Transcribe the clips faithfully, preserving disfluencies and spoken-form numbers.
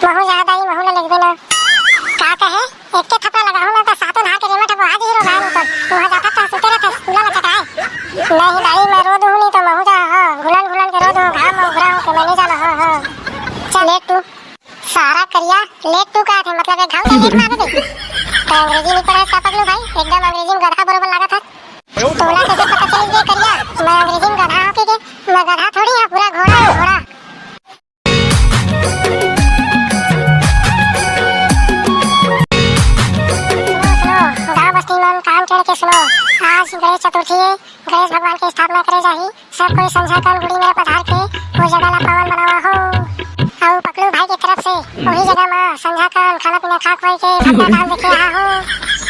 महूं जाहूं दाई, महूं ला लेगबे ना। का कहे? एके थपड़ा लगाहूं ना त सातों धार के रेमट ह बोहा दिही रोगहा नइ तो। उहां जाथस त सुते रहिथस, तुला ला चकराए। नहीं दाई, मैं रो दूहूं नहीं तो महूं जाहूं, हाँ, घुलन घुलन के रो दूहूं, घाम में उघरा होके, मैं नहीं जाना, हाँ, हाँ। चल लेट तू। सारा करिया, लेट तू कहत हे, मतलब एक घाव त लेट मार दे। त अंग्रेजी नहीं पढ़े का पगलू भाई, एकदम अंग्रेजी में गधा बरोबर लागत हस। तोला कैसे पता चलिस बे करिया, मैं अंग्रेजी में गधा हों के, मैं गधा थोड़ी हूं, पूरा घोड़ा हूं, घोड़ा। सुनो, सुनो, गांव बस्ती मन कान टेढ़ के सुनो, आज गणेश चतुर्थी हे, गणेश भगवान के स्थापना करे जाही, सब कोई संझा कन गुड़ी मेरा पधार के वो जगह ला पावन बनावा हो। अउ पकलू भाई के तरफ से वही जगह मा संझा कन खाना पीना खा खुआई के भगदा डांस देखे आहा हो।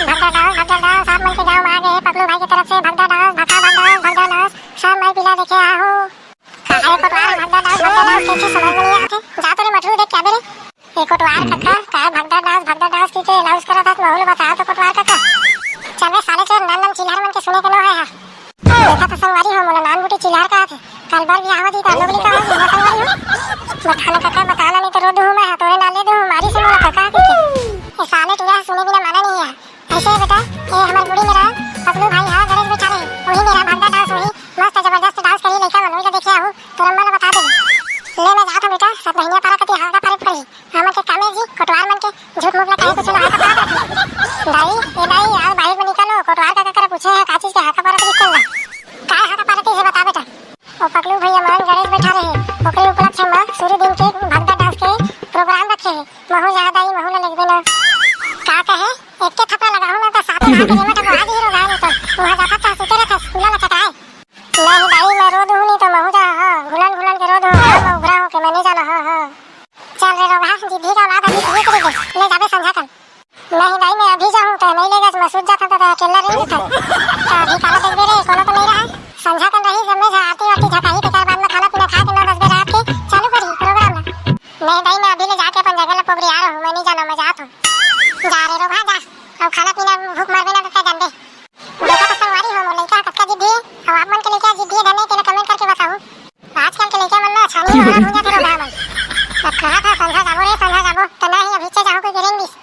भगदा डांस, भगदा डांस, आप मन के गांव मा आ गए हे पकलू भाई के तरफ से भगदा डांस, भगदा डांस, भगदा डांस, सब माई पीला देखे आहा हो। काहे कोटवार भगदा डांस, भगदा डांस कइसे समझ में नहीं आथे? जा तो रे मटरू देख के आबे रे। ए कोटवार कका, काहे भगदा डांस, भगदा डांस कइके announce करत हस, महूं ल बता तो कोटवार कका। चल बे साले चोर, नान नान चिल्हार मन के सुने के नो हे हा। देखा तो संगवारी हो, मोला नान बूटी चिल्हार कहत हे। कल बर बिहाव जी त लोग लिखा हो, मोला संगवारी हो। बता ना कका, बता ना, नहीं तो रो दूहूं मैं, तोरे नान ले दूहूं, मारिस मोला कका कइके। ए साले टूरा सुने बिना माना नहीं हे। ऐसे है बेटा, ये हमार गुड़ी मेरा पगलू भाई हा, गणेश बैठा रहे, वही मेरा भगदा डांस, वही मस्त जबरदस्त डांस करी लइका मन, वही ला देखे आहू, तोर अम्मा ला बता देबे। ले मैं जात हूं बेटा, सब बहिनिया पारा कती हाका पारे पड़ही, हमन के कामे जी, कोटवार मन के झूठ मूठ ला कहे कुछ ना हाका पारा। दाई, ए दाई, आओ बाहिर में निकलो, कोटवार का ककरा पूछे है, का चीज के हाका पारा करी चल रहा? काय हाका पारा करी है बता बेटा। ओ पगलू भैया मन गणेश बैठा रहे, ओकरे उपलक्ष्य में शुरू दिन के भगदा डांस के प्रोग्राम रखे हे, महूं जाहूं दाई, महूं ला लेगबे ना। का कहे? एके थपड़ा लगाहूं ना त सातों धार के रेमट ह बोहा दिही रोगहा नइ तो। उहां जाथस त सुते रहिथस, तुला ला चकराए। नहीं दाई, मैं रो दूहूं नहीं तो महूं जाहूं, हाँ, घुलन घुलन के रो दूहूं, हाँ, मैं उघरा होके, मैं नहीं जाना, हाँ, हाँ। चल रे रोगहा, जिद्दी का औलाद अभी धीरे धीरे दे, ले जाबे संझा कन। नहीं दाई, मैं अभी जाहूं त नहीं लेगस, मैं सूत जाथंव त अकेल्ला रहि लेथंव। त अभी काला देखबे रे, कोनो तो नहीं रहय। संझा कन रही, जम्मे झन आरती वारती झकाही, तेकर बाद में खाना पीना खा के नौ दस बजे रात के चालू करही प्रोग्राम ला। नहीं दाई, मैं अभी ले जाके अपन जगह ला पोगरिया रहूं, मैं नहीं जाना, मैं जात हूं। जा रे रोगहा, जा। अब खाना पीना भूख मरबे ना त का जानबे। देखा तो संगवारी हो, मोर लइका ह कतका जिद्दी हे। अब आप मन के लइका जिद्दी हे धन नहीं, तेला comment करके बताहू। आजकल के लइका मन ना छानी वाला हो जाथे रोगहा मन। अब कहा था संझा जाबो रे, संझा जाबो, त नहीं अभी चे जाहूं कोई गिरेंग दिस।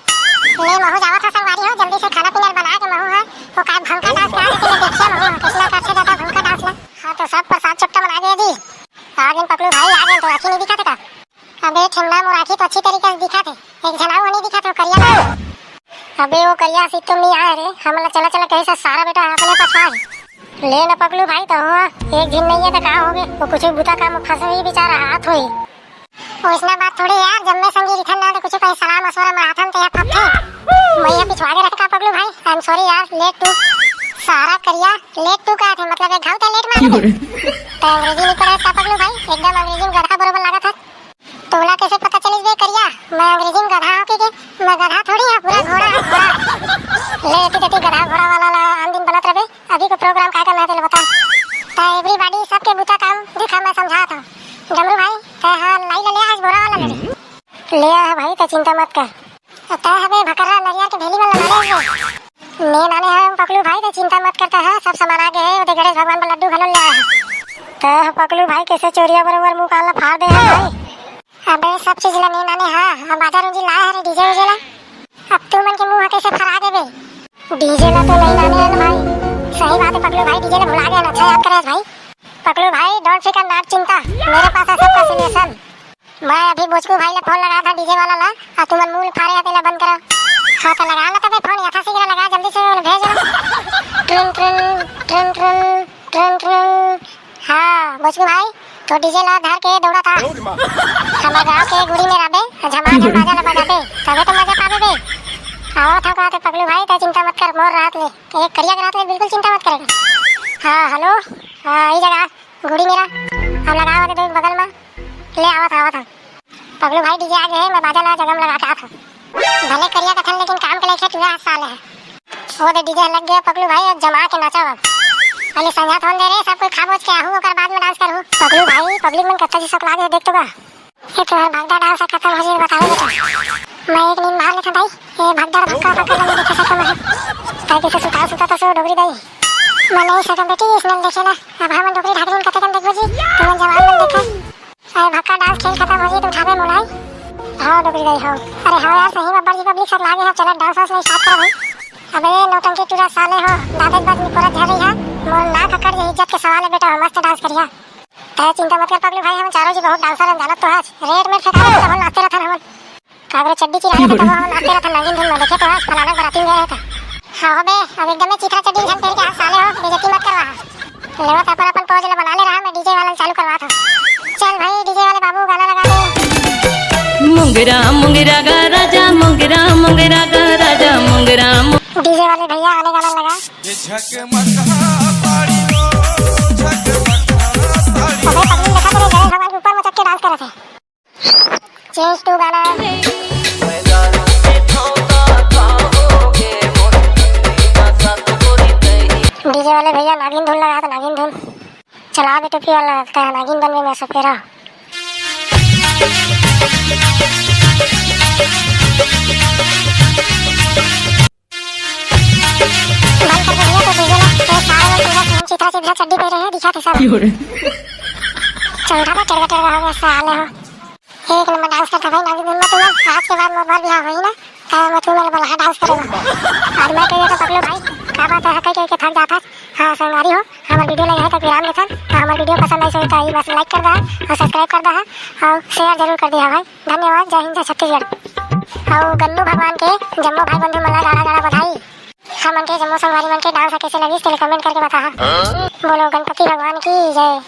ले महूं जावत हा संगवारी हो, जल्दी से खाना पीना बना के महूं हा, वो काय भंका डांस का देखे, देखिया महूं हा, कितना करथे दादा भंका डांस ला। हाँ तो सब प्रसाद चुट्टा मन आ गए जी। आ गए पकलू भाई, आ गए तो आँखी नहीं दिखाथे का? अबे ठेमना, मोर आँखी तो अच्छी तरीके से दिखत हे, एक झन अउ नहीं दिखत हे, वो करिया ला। अबे वो करिया सीत तो नहीं आए रे, हमला चला चला कहे से सारा बेटा अपने पछवा हे। ले न पकलू भाई, तो हुआ एक झिन नहीं है तो का होगे, वो कुछ बुता काम फंसे ही बेचारा हाथ होई। वैसना बात थोड़ी यार, जम्मे संगी रिथन ना तो कुछ कहीं सलाह मशवरा मारथन ते फफे। मैं ये पिछवा के रखा पकलू भाई, I am sorry यार, late to। सारा करिया late to का थे, मतलब एक घाव ते late मार दे। तो अंग्रेजी नहीं पढ़ा था पकलू भाई, एकदम अंग्रेजी में गधा बरोबर लागत है। तोला कैसे पता चलिस बे करिया? मैं अंग्रेजी में गधा हूँ के, के? मैं गधा थोड़ी हूँ, पूरा घोड़ा हूँ, घोड़ा। ले एती तेती गधा घोड़ा वाला ला आन दिन बनत रहे। अभी को प्रोग्राम काय करना है तेला बता। त everybody सबके बुता काम देखा मैं समझात हूँ। डमरू भाई, तै हा लाई ले, ले आज बोरा वाला ले। ले आ भाई, तै चिंता मत कर। तै हबे भकर्रा नरियर के भेली मन लगा ले। ने नाने हम पकलू भाई, तै चिंता मत करता है, सब सामान आ गए है, ओदे गणेश भगवान बर लड्डू घलो ले आए हैं। तै पकलू भाई कैसे चोरिया बरोबर मुंह कान ला फाड़ दे है भाई। अबे सब चीज ला ने नाने हा, अब बाजार उंजी लाए हरे डीजे उजे ला। अब तू मन के मुंह कैसे फरा देबे? डीजे ला तो नहीं नाने हन भाई। सही बात है पकलू भाई, डीजे ला भुला गया ना, अच्छा याद करे भाई। पकलू भाई, don't फिकर, not चिंता, मेरे पास है सबका solution। मैं अभी बोचकू भाई ला फोन लगा था डीजे वाला ला, आ तुमन मुंह फारे आते ला बंद करा। हाँ तो लगा ला तबे फोन, यथाशीघ्र लगा, जल्दी से भेज। ट्रुन ट्रुन, ट्रुन ट्रुन, ट्रुन ट्रुन। हाँ, बोचकू भाई, तो डीजे ला धर के दौड़ा था। हमर गांव के गुड़ी में रहबे, झमाझम बाजा ला बजाबे, तबे तो मजा पाबे बे। आवत हूँ कहते पगलू भाई, तै चिंता मत कर, मोर रहत ले, एक करिया के रहत ले, बिल्कुल चिंता मत करेगा। हाँ, हेलो, हाँ, ई जगह गुड़ी मेरा, हम लगावत दे बगल में, ले आवत, आवत हूँ। पगलू भाई डीजे आ गए है, मैं बाजा ला जगह में लगा के आत हूँ। भले करिया कथन, लेकिन काम के लेके टूरा साले है। वो दे डीजे लग गया पगलू भाई, अब जमा के नाचा अब। पहले संझा थोन दे रे, सब कोई खा बोझ के आहू, ओकर बाद में डांस करू। पगलू भाई, पब्लिक मन कत्ता जी सब लागे है, देख तो का। ये तो है भगदा डांस खत्म हो जाए, बताओ बेटा। मैं एक नींद मार लेता भाई, ये भगदा भक्का भक्का लगे देखे सकता मैं। ताकि कैसे सुता सुता तो सो डोगरी दाई। मैं नहीं सकम बेटी, इसमें देखे ना। अब हम डोगरी ढाकरीन कते कन देखबो जी, तुमन जवान मन देखा। अरे भक्का डांस खेल खत्म हो जाए तो उठावे मोलाई। हाँ डोकरी दाई, हाँ। अरे हाँ यार, सही में बड़ जी पब्लिक सब लागे है, चला डांस वांस नहीं स्टार्ट करो भाई। अबे नौटंकी टूरा साले हो, दादा के बात में पूरा झर रही है। मोर नाक अकड़ जे, इज्जत के सवाल है बेटा, मस्त डांस करिया। तै चिंता मत कर पगलू भाई, हम चारों जी बहुत डांसर हैं, जानत तो हस। रेड में फेंका तो हम नाचते रहथन हमन। कागरो चड्डी चिरा के तब हम नाचते रहथन नागिन धुन में, देखे तो हस फलाना बराती में गए रहता। हाँ हो बे, अब एकदम चिथरा चड्डी झन पहन के आ साले हो, बेइज्जती मत करवा। लेवत अपन अपन पोज ले बना ले रहा, मैं डीजे वाला चालू करवा था। चल भाई डीजे वाले बाबू गाना लगा दे। मुंगरा मुंगरा गा राजा, मुंगरा मुंगरा गा राजा, मुंगरा मु- डीजे वाले भैया आने गाना लगा। ये झकमका पाड़ी ओ, झकमका साड़ी। अबे पगली देखा तेरे गणेश भगवान के ऊपर मचक के डांस करत है। चेंज टू गाना। डीजे वाले भैया नागिन धुन लगा तो नागिन धुन। चला बे टोपी वाला, लगता है नागिन बनवे में सपेरा। बंद कर दे भैया, तो डीजे ला, तो सारे लोग पूरा सेम चिथरा चिथरा चड्डी पहने हैं, दिखा थे सब। क्यों रे? चल उठा बे, टेढ़ा टेढ़ा हो गया, साले हो। एक नंबर डांस करता भाई, नागिन धुन में। तू आज के बाद मोर बर बिहाव होई ना, तो मैं तू मेरे बलहा डांस करूंगा। आज मैं कहिए तो पकड़ो भाई, क्या बात है, कह के थक जाता। हाँ संगवारी हो, हमारे वीडियो लगे है तो विराम देथन। तो हमारे वीडियो पसंद आई सो तो ये बस लाइक कर दहा और सब्सक्राइब कर दहा और शेयर जरूर कर दिया भाई। धन्यवाद। जय हिंद, जय छत्तीसगढ़। और गन्नू भगवान के जम्मो भाई बंधु मन ला गाड़ा गाड़ा बधाई। हमन के जम्मो संगवारी मन के डांस कैसे लगिस तेला कमेंट करके बताहा। बोलो गणपति भगवान की जय।